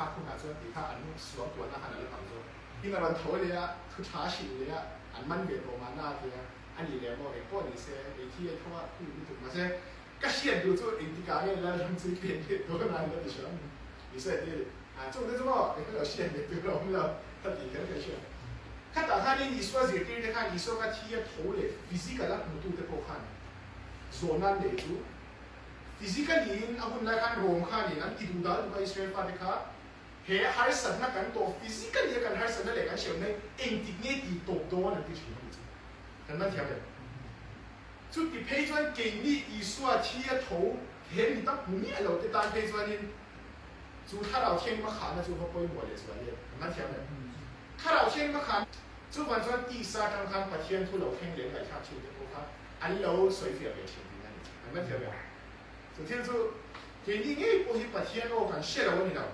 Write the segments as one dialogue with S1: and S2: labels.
S1: thlak hunah chuan tih kha an suangtuahna khan a la tam zawk. Tin a rawn tho leh a, thu tha a hrilh leh a, an man ve tawh mahna a ti a, a nih leh maw eng pawh ni se, ei thi ei tho a khu lutuk mahse ka hriat duh chu engtikah nge Lalram chu i pek leh dawn a an la ti hram ni se a ti a ni. A chung te chu maw eng lo hriat leh tur a awm lo ka tih kher ka hria. Khatah khanin Isua zirtir te khan Isua kha thi a tho leh physical a hmutu te pawh khan zawhna an neih chu physically in a hun lai khan Rome khanin an ti duh dal tuk a Israel fate kha he harsatna kan tawh physically a kan harsatna leh kan hriamna hi engtik nge tih tawp dawn an ti thin a ni chu. Kan man thiam em? Chuti phei chuan keini Isua thi a tho he mi tak hmu miah lo te tan phei chuanin chu Thlarau Thianghlim a khahna chu va pawimawh leh zual em? Kan man thiam em? Thlarau Thianghlim a khahna chuvan chuan tisa atang khan Pathian thu lo thleng leh ngaihthlak thin te pawh kha an lo sawifiah ve thin tihna a ni. Kan man thiam em? Chu thil chu keini ngei pawh hi Pathian aw kan hre lo a ni lo.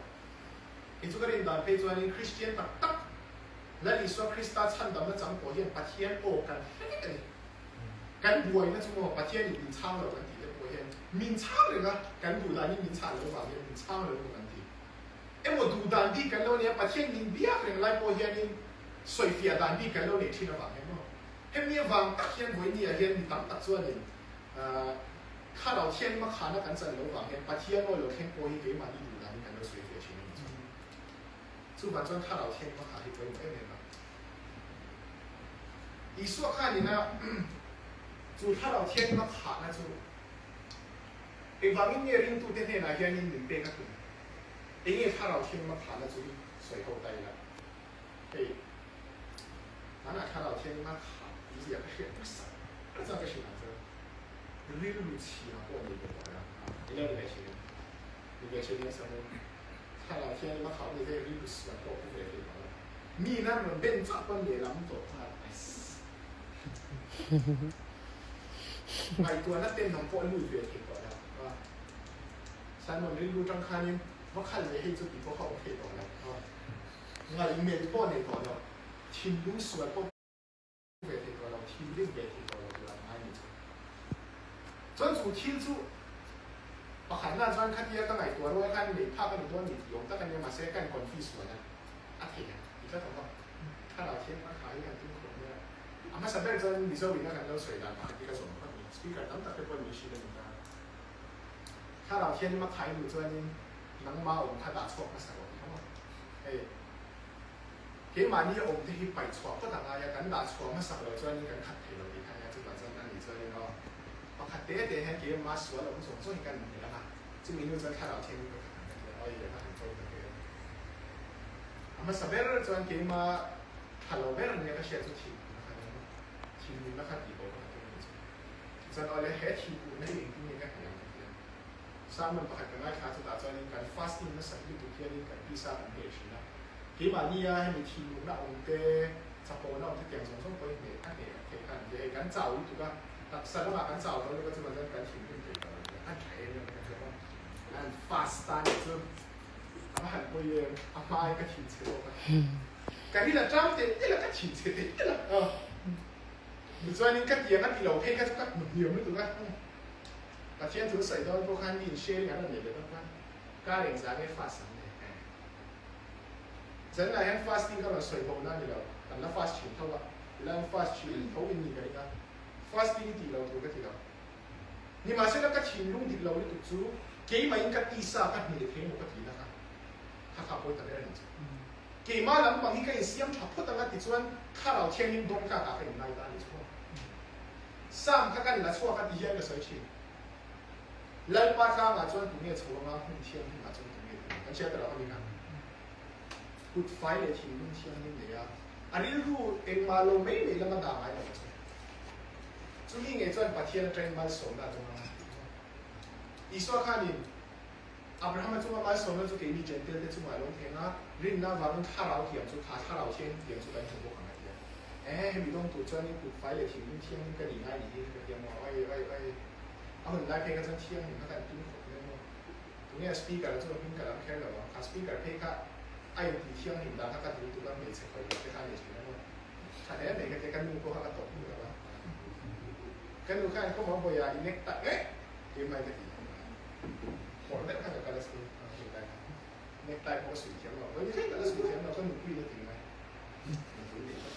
S1: Kei chu ka rin dan phei chuanin Kristian tak tak Lal Isua Krista chhandamna chang pawh hian Pathian aw kan hre vek a ni. Kan buaina chu maw Pathianin min chhang lo kan tih te pawh hian min chhang reng a, kan duh danin min chhah loh vang hian min chhang lo emaw kan ti. Emaw duh dan bik kan lo nei a, Pathian min biak reng lai pawh hianin sawifiah dan bik kan lo neih thin avang hian maw hemi avang tak hian vawinia hian mi tam tak chuanin Thlarau thianghlim a khahna kan chan loh vang hian Pathian aw lo thleng pawh hi keimahni duh danin kan lo sawi fiah thin a ni chu. Chuvang chuan Thlarau thianghlim a khah hi pawimawh em em a. Isua khanin a chu Thlarau thianghlim a khahna chu engvangin nge ringtute hnenah hianin min pek a tum? Enge Thlarau thianghlim a khahna chu hi sawi ho ta ila. Hei, tunah Thlarau Thianghlim a khah tihzia ka hriat hmasa ber chuan ka hrilh ang chu. Rilru chhia pawh nei ve tawh la, i lo ni ve thin em? Ni ve thin em Samu? Thlarau Thianghlim a khah ni ve rilru sual pawh pu ve thei tawh la. Mi nan rawn ben chauh pawn lehlam tawh nghal ais. Ngaihtuahna tenawm pawh lut ve thei tawh la. Simon rilru tang khanin va khal ve hei chu tih pawh kha awm thei tawh la. Ngaihmelh pawh nei tawh lo, thinlung sual pawh ve thei tawh lo, thinrim ve thei tawh lo tur an ngai ni chu. Chuan chu thil chu pakhatna chuan khatia ka ngaihtuah rual khan neih phak a ni dawn ni tih awm tak a nia, mahse ka inconfuse sual a, a theih a ti tlat awm a, thlarau thiam a kha hi kan tum khawp mai a. A hmasa ber chuan Mizo ina kan lo sawi dan pakhat hi ka zawm phawt ni, speaker tam tak te pawhin min hrilh a ni ta. Thlarau thianghlim a khai luh chuanin nangma awm kha dah chhuak hmasa rawh ti kha maw? Hei, keimahni awm te hi paih chhuah phawt a ngai a, kan dah chhuah hmasak loh chuanin kan khat thei lo tih kha nia, chuvang chuan ani chuanin aw, pakhat te te hian keimah sual awm zawng zawng hi kan inhmeh ang a, chumi hnu chuan thlarau thianghlim ka khat ang ka ti a, awi ka han chawi ta hle a. A hmasa ber chuan keimah tha lo ber nia ka hriat chu thinlung kha nia maw, thinlungna kha tih bo ka tum a ni chu. Chuan awle he thingputna hi engtin nge ka hne ang ka ti a. Sermon pakhat ka ngaithla chutah chuanin kan fasting nasat lutuk hianin kan tisa kan hneh thin a. Keimahnia hemi thinlungna awm te, chapona awm te tiang zawng zawng pawhin hneh a hneh theih kha an ti a. Hei kan chau lutuk a, taksa lamah kan chau tawh lutuk a chuvang chuan kan thinrim thei tawh lo nia. A tha em em ka ti a. An fast ta nih chu a va han pawi em, a hmain ka thinchhe zawk a. Ka ril a tang telh telh a, ka thinchhe telh telh a. Tichuanin ka tiang a ti lo phei kha chu ka hmu hniam lutuk a, Pathian thu sawi dawn pawh khan mi in sharing an rawn nei leh dawn khan kar engzah nge fast an nei e. Zanlai hian fasting ka rawn sawi ho na a ni lo, kan la fast thin tho a, tilain fast thin tho in ni ka ring a, fasting i tih lo tur ka ti lo. Nimahsela ka thinlung dik lo lutuk chu keimahin ka tisa ka hneh thei emaw ka ti na kha, kha kha pawi ta ber a ni chu. Keimah lampang hi ka insiam tha phawt anga tichuan Thlarau Thianghlim dawng tlakah ka inngai ta a ni chu maw. Sam kha kan la chhuak a ti hian ka sawi thin. Lalpa tlangah chuan tunge chho anga hmun thianghlimah chuan tunge ding ang? Kan hriat ta lo kha ni kha. Kut fai leh thinlung thianghlim nei a, a rilru engmah lo mai mai lama dah ngai lo chu. Chumi ngei chuan Pathian atangin malsawmna a dawng anga tih maw. Isua khanin Abrahama chunga malsawmna chu keini Jentail te chungah a lo thleng a, rinna avangin thlarau thiam chu kha thlarau thianghlim thiam chu kan hmu bawk ang a ti a. Ehe, hemi dawng tur chuanin kut fai leh thinlung thianghlim ka nih ngai nih hi ka ti a maw? Oi, oi, oi. A hun lai phei kha chuan thianghlim kha kan tum khawp mai maw? Tunge a speaker chu hming ka lam kher lo ang, kha speaker phei kha a inti thianghlim dan kha ka duh tuk a, hmeichhe khawih loh te kha a nei thin a maw? Tha hle mai ka ti a, ka nu pawh kha ka tawp hnu lo a. Ka nu khan kawmah bawiah i nek tak ngei, keimah i ka ti. Phawrh deuh khan ka kal a si, a hun lai khan. Necktie pawh ka suih thiam lo. Vawi thleng ka la suih thiam lo, ka nupui in a ti ngai. Nupui nei tawh.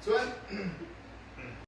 S1: Chuan.